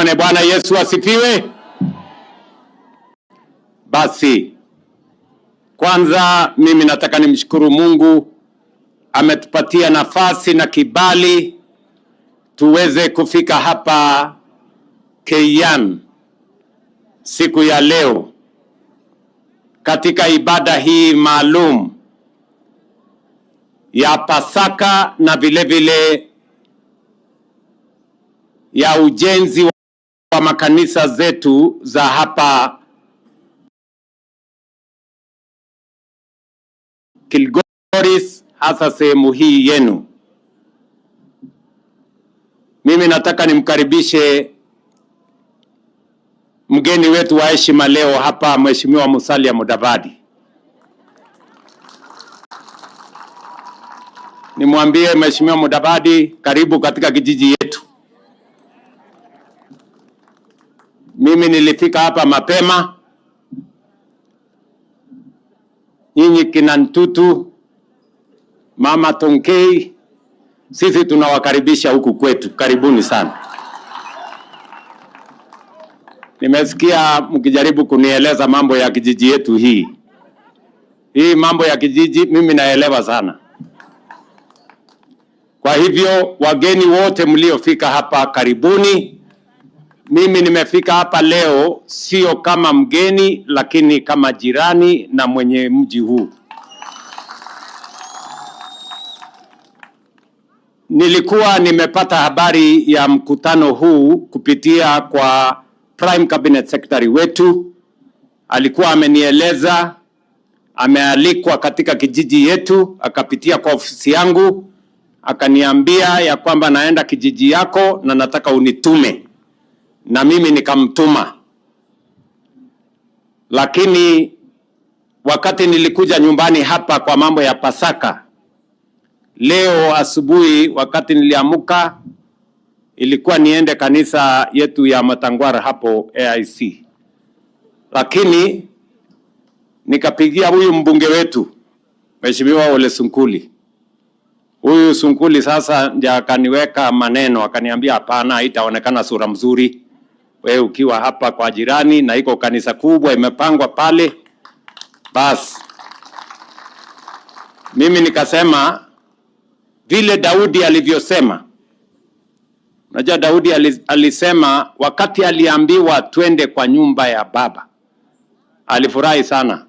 nione. Bwana Yesu asifiwe. Basi kwanza mimi nataka nimshukuru Mungu ametupatia nafasi na kibali tuweze kufika hapa Keiyan siku ya leo katika ibada hii maalum ya Pasaka na vile vile ya ujenzi wa makanisa zetu za hapa Kilgoris, hasa sehemu hii yenu. Mimi nataka nimkaribishe mgeni wetu wa heshima leo hapa, Mheshimiwa Musalia Mudavadi. Nimwambie Mheshimiwa Mudavadi, karibu katika kijiji yetu. Mimi nilifika hapa mapema, nyinyi kina Ntutu, Mama Tonkei, sisi tunawakaribisha huku kwetu, karibuni sana. Nimesikia mkijaribu kunieleza mambo ya kijiji yetu hii. Hii mambo ya kijiji mimi naelewa sana. Kwa hivyo wageni wote mliofika hapa karibuni. Mimi nimefika hapa leo sio kama mgeni, lakini kama jirani na mwenye mji huu. Nilikuwa nimepata habari ya mkutano huu kupitia kwa Prime Cabinet Secretary wetu. Alikuwa amenieleza amealikwa katika kijiji yetu, akapitia kwa ofisi yangu akaniambia ya kwamba naenda kijiji yako na nataka unitume, na mimi nikamtuma. Lakini wakati nilikuja nyumbani hapa kwa mambo ya Pasaka leo asubuhi, wakati niliamuka, ilikuwa niende kanisa yetu ya Matangwara hapo AIC, lakini nikapigia huyu mbunge wetu Mheshimiwa Ole Sunkuli. Huyu Sunkuli sasa ndiye akaniweka maneno, akaniambia hapana, haitaonekana sura mzuri wewe ukiwa hapa kwa jirani na iko kanisa kubwa imepangwa pale. Basi mimi nikasema vile Daudi alivyosema. Unajua Daudi alisema wakati aliambiwa twende kwa nyumba ya baba alifurahi sana,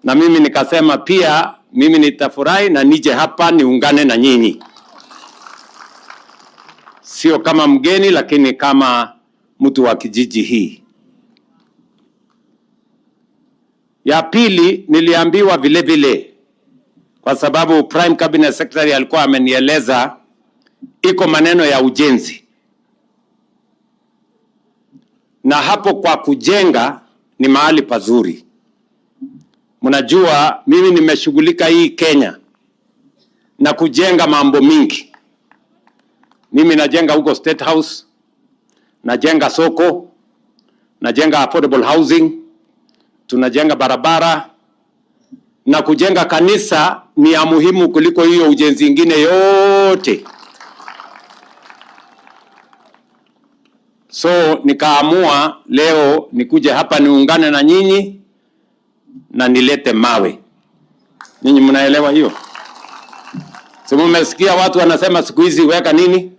na mimi nikasema pia mimi nitafurahi na nije hapa niungane na nyinyi, sio kama mgeni, lakini kama mtu wa kijiji hii. Ya pili niliambiwa vile vile, kwa sababu Prime Cabinet Secretary alikuwa amenieleza iko maneno ya ujenzi, na hapo kwa kujenga ni mahali pazuri. Mnajua mimi nimeshughulika hii Kenya na kujenga mambo mingi. Mimi najenga huko State House, najenga soko, najenga affordable housing, tunajenga barabara na kujenga kanisa ni ya muhimu kuliko hiyo ujenzi ingine yote. So nikaamua leo nikuje hapa niungane na nyinyi na nilete mawe. Nyinyi mnaelewa hiyo? Si mmesikia watu wanasema siku hizi weka nini?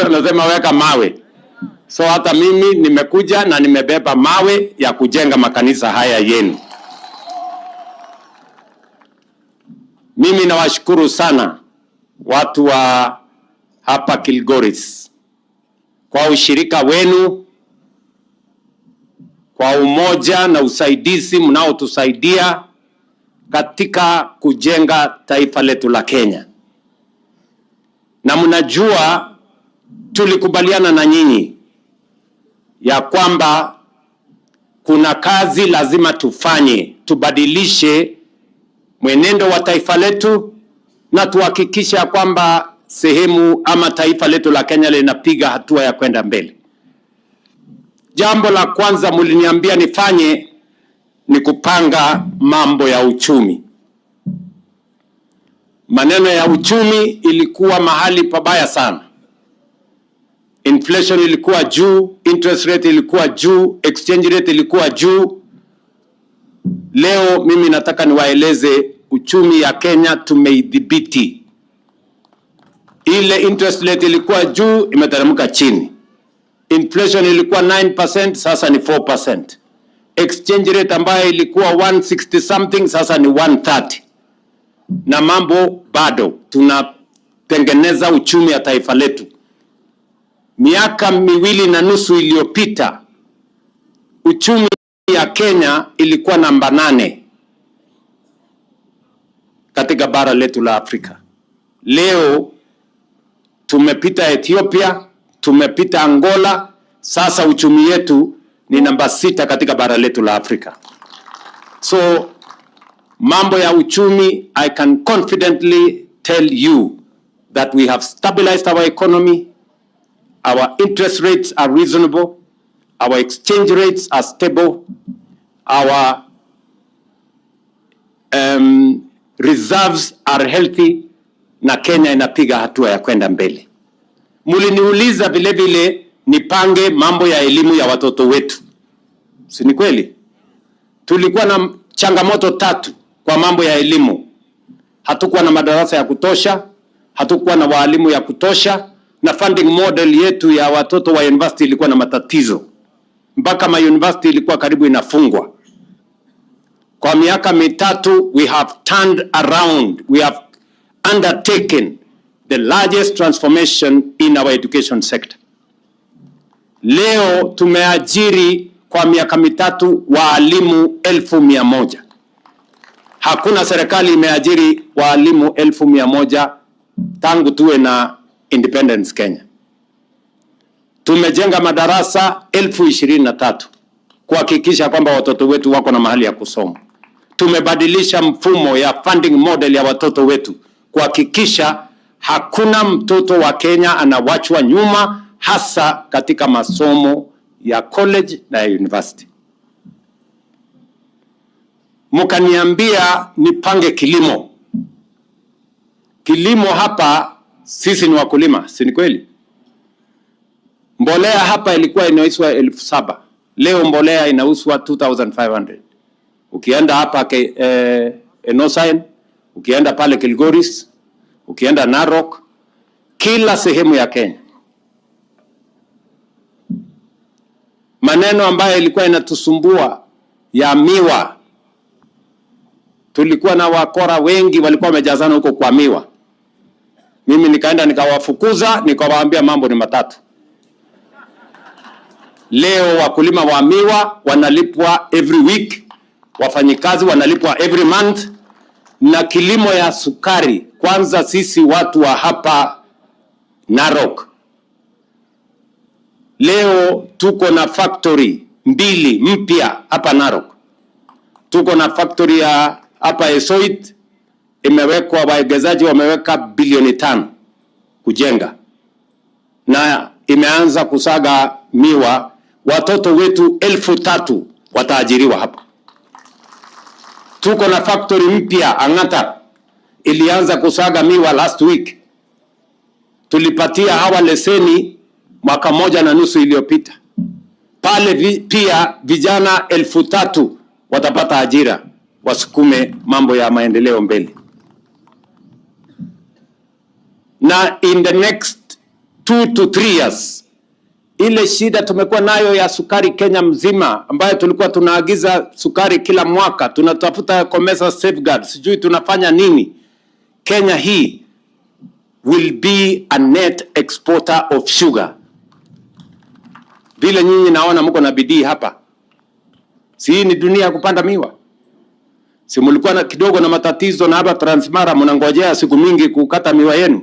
Wanasema weka mawe. So hata mimi nimekuja na nimebeba mawe ya kujenga makanisa haya yenu. Mimi nawashukuru sana watu wa hapa Kilgoris kwa ushirika wenu, kwa umoja na usaidizi mnaotusaidia katika kujenga taifa letu la Kenya. Na mnajua tulikubaliana na nyinyi ya kwamba kuna kazi lazima tufanye, tubadilishe mwenendo wa taifa letu na tuhakikishe ya kwamba sehemu ama taifa letu la Kenya linapiga hatua ya kwenda mbele. Jambo la kwanza mliniambia nifanye ni kupanga mambo ya uchumi, Maneno ya uchumi ilikuwa mahali pabaya sana. Inflation ilikuwa juu, interest rate ilikuwa juu, exchange rate ilikuwa juu. Leo mimi nataka niwaeleze uchumi ya Kenya tumeidhibiti. Ile interest rate ilikuwa juu, imeteremka chini. Inflation ilikuwa 9%, sasa ni 4%. Exchange rate ambayo ilikuwa 160 something, sasa ni 130. Na mambo bado tunatengeneza uchumi ya taifa letu. Miaka 2.5 iliyopita uchumi ya Kenya ilikuwa namba 8 katika bara letu la Afrika. Leo tumepita Ethiopia, tumepita Angola, sasa uchumi yetu ni namba 6 katika bara letu la Afrika. So mambo ya uchumi, I can confidently tell you that we have stabilized our economy. Our interest rates are reasonable. Our exchange rates are stable. Our reserves are healthy na Kenya inapiga hatua ya kwenda mbele. Muliniuliza vile vile nipange mambo ya elimu ya watoto wetu, si ni kweli? Tulikuwa na changamoto tatu kwa mambo ya elimu. Hatukuwa na madarasa ya kutosha, hatukuwa na walimu ya kutosha, na funding model yetu ya watoto wa university ilikuwa na matatizo, mpaka ma university ilikuwa karibu inafungwa. Kwa miaka 3 we have turned around, we have undertaken the largest transformation in our education sector. Leo tumeajiri kwa miaka 3 waalimu 100,000. Hakuna serikali imeajiri waalimu 100,000 tangu tuwe na independence Kenya. Tumejenga madarasa 23,000 kuhakikisha kwamba watoto wetu wako na mahali ya kusoma. Tumebadilisha mfumo ya funding model ya watoto wetu kuhakikisha hakuna mtoto wa Kenya anawachwa nyuma, hasa katika masomo ya college na ya university. Mkaniambia nipange kilimo. Kilimo hapa sisi ni wakulima, si ni kweli? Mbolea hapa ilikuwa inauzwa 7,000. Leo mbolea inauzwa 2,500. Ukienda hapa Enosain, ukienda pale Kilgoris, ukienda Narok, kila sehemu ya Kenya. Maneno ambayo ilikuwa inatusumbua ya miwa, tulikuwa na wakora wengi walikuwa wamejazana huko kwa miwa. Mimi nikaenda nikawafukuza, nikawaambia mambo ni matatu. Leo wakulima wa miwa wanalipwa every week, wafanyikazi wanalipwa every month, na kilimo ya sukari. Kwanza sisi watu wa hapa Narok leo tuko na factory 2 mpya hapa Narok. Tuko na factory ya hapa Esoit, imewekwa, waegezaji wameweka bilioni 5 kujenga, na imeanza kusaga miwa. Watoto wetu 3,000 wataajiriwa hapa. Tuko na factory mpya Ang'ata, ilianza kusaga miwa last week. Tulipatia hawa leseni mwaka 1.5 iliyopita. Pale pia vijana 3,000 watapata ajira, wasukume mambo ya maendeleo mbele. Na in the next 2 to 3 years, ile shida tumekuwa nayo ya sukari Kenya mzima, ambayo tulikuwa tunaagiza sukari kila mwaka, tunatafuta COMESA safeguard, sijui tunafanya nini. Kenya hii will be a net exporter of sugar. Vile nyinyi naona mko na bidii hapa, si hii ni dunia ya kupanda miwa? Si mlikuwa na kidogo na matatizo na hapa Transmara, mnangojea siku mingi kukata miwa yenu.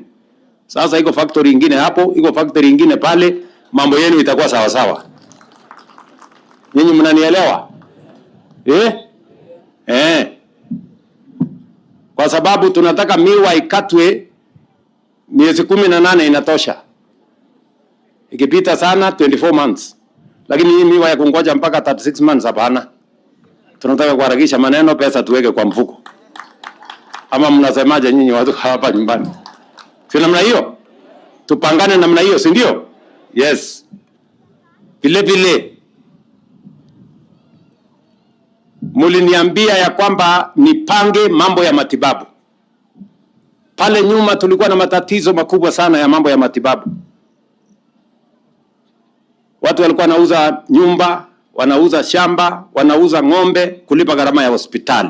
Sasa iko factory ingine hapo, iko factory ingine pale, mambo yenu itakuwa sawa sawa. Nyinyi mnanielewa? Eh? Eh. Kwa sababu tunataka miwa ikatwe miezi 18 inatosha. Ikipita sana 24 months. Lakini hii miwa ya kungoja mpaka 36 months hapana. Tunataka kuharakisha maneno, pesa tuweke kwa mfuko. Ama mnasemaje nyinyi watu hapa nyumbani? Si namna hiyo? Tupangane namna hiyo, si ndio? Yes. Vile vile muliniambia ya kwamba nipange mambo ya matibabu. Pale nyuma tulikuwa na matatizo makubwa sana ya mambo ya matibabu. Watu walikuwa wanauza nyumba, wanauza shamba, wanauza ng'ombe kulipa gharama ya hospitali.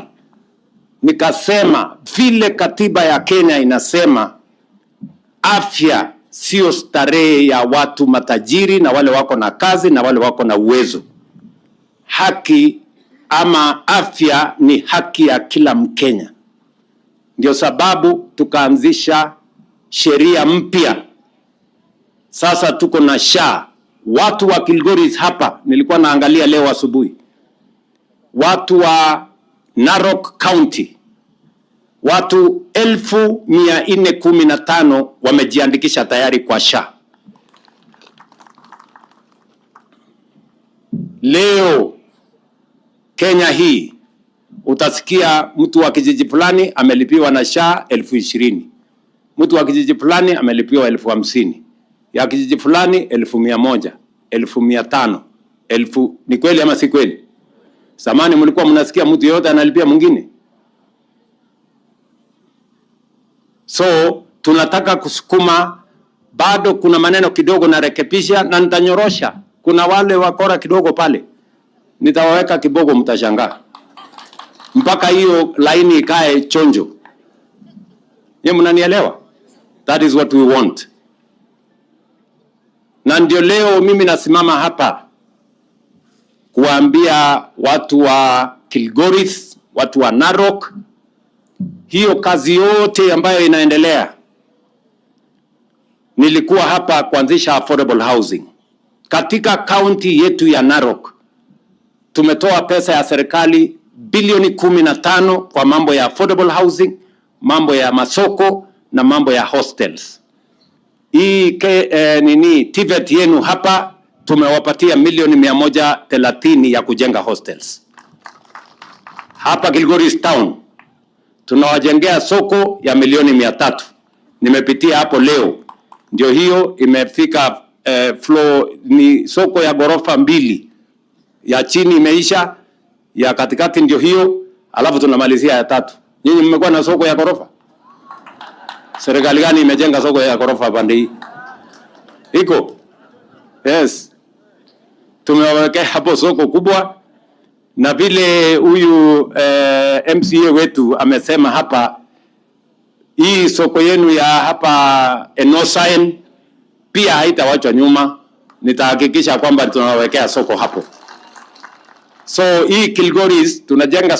Nikasema vile katiba ya Kenya inasema, afya sio starehe ya watu matajiri na wale wako na kazi na wale wako na uwezo. Haki ama afya ni haki ya kila Mkenya. Ndio sababu tukaanzisha sheria mpya. Sasa tuko na SHA. Watu wa Kilgoris hapa, nilikuwa naangalia leo asubuhi, watu wa Narok County, watu 415,000 wamejiandikisha tayari kwa SHA. Leo Kenya hii utasikia mtu wa kijiji fulani amelipiwa na SHA 20,000, mtu wa kijiji fulani amelipiwa 50,000, ya kijiji fulani 100,000, 500,000, 1,000. Ni kweli ama si kweli? Zamani mlikuwa mnasikia mtu yeyote analipia mwingine? So tunataka kusukuma, bado kuna maneno kidogo narekebisha na nitanyorosha. Kuna wale wakora kidogo pale, nitawaweka kibogo, mtashangaa mpaka hiyo laini ikae chonjo. Nyie mnanielewa? That is what we want. Na ndio leo mimi nasimama hapa kuwaambia watu wa Kilgoris, watu wa Narok, hiyo kazi yote ambayo inaendelea. Nilikuwa hapa kuanzisha affordable housing katika kaunti yetu ya Narok. Tumetoa pesa ya serikali bilioni 15 kwa mambo ya affordable housing, mambo ya masoko na mambo ya hostels. Hii nini TVET yenu hapa tumewapatia milioni 130 ya kujenga hostels. Hapa Kilgoris town tunawajengea soko ya milioni 300. Nimepitia hapo leo, ndio hiyo imefika floor. Ni soko ya ghorofa mbili, ya chini imeisha, ya katikati ndio hiyo, alafu tunamalizia ya tatu. Nyinyi mmekuwa na soko ya ghorofa? Serikali gani imejenga soko ya ghorofa pande hii? Iko? Yes. Tumewawekea hapo soko kubwa, na vile huyu MCA wetu amesema hapa, hii soko yenu ya hapa Enosain pia haitawachwa nyuma. Nitahakikisha kwamba tunawawekea soko hapo. So hii Kilgoris tunajenga